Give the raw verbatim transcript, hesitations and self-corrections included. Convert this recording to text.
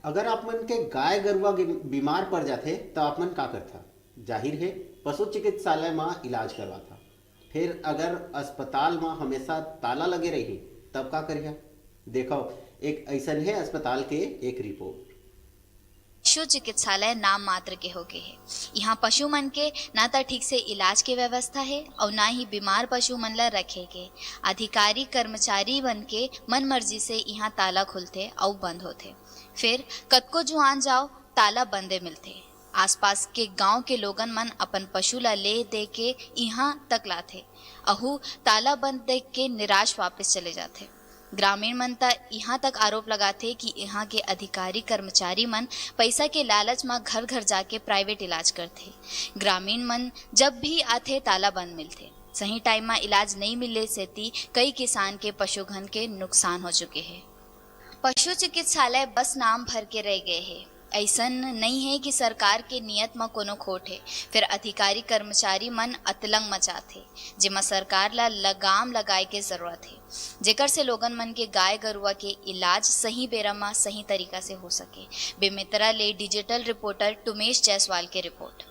अगर आप मन के गाय गरुवा बीमार पड़ जाथे, त आप मन का करथा? जाहिर हे, पशु चिकित्सालय म इलाज करवाथा। फिर अगर अस्पताल म हमेशा ताला लगे रही, तब का करिहा? देखो, एक ऐसन हे अस्पताल के एक रिपोर्ट। पशु चिकित्सालय नाम मात्र के होगे हे। यहाँ पशु मन के ना त ठीक से इलाज के व्यवस्था हे, अउ ना ही बीमार पशु मन ला रखे के। अधिकारी कर्मचारी मन के मन मर्जी से यहाँ ताला खुलथे अउ बंद होथे। फिर कतको जुआन जाओ, ताला बंदे मिलथे। आसपास के गांव के लोगन मन अपन पशु ला ले दे के इहाँ तक लाथे, अहू ताला बंद देख के निराश वापस चले जाथे। ग्रामीण मन त इहाँ तक आरोप लगाथे कि इहाँ के अधिकारी कर्मचारी मन पैसा के लालच म घर घर जाके प्राइवेट इलाज करथे। ग्रामीण मन जब भी आथे, ताला बंद मिलथे। सही टाइम म इलाज नइ मिले सेती कई किसान के पशुधन के नुकसान हो चुके हे। पशु चिकित्सालय बस नाम भर के रह गए हे। ऐसन नइ हे कि सरकार के नियत म कोनो खोट हे, फिर अधिकारी कर्मचारी मन अतलंग मचाथे, जेमा सरकार ला लगाम लगाए के जरूरत हे, जेकर से लोगन मन के गाय गरुवा के इलाज सही बेरा म सही तरीका से हो सके। बेमेतरा ले डिजिटल रिपोर्टर टुमेश जायसवाल के रिपोर्ट।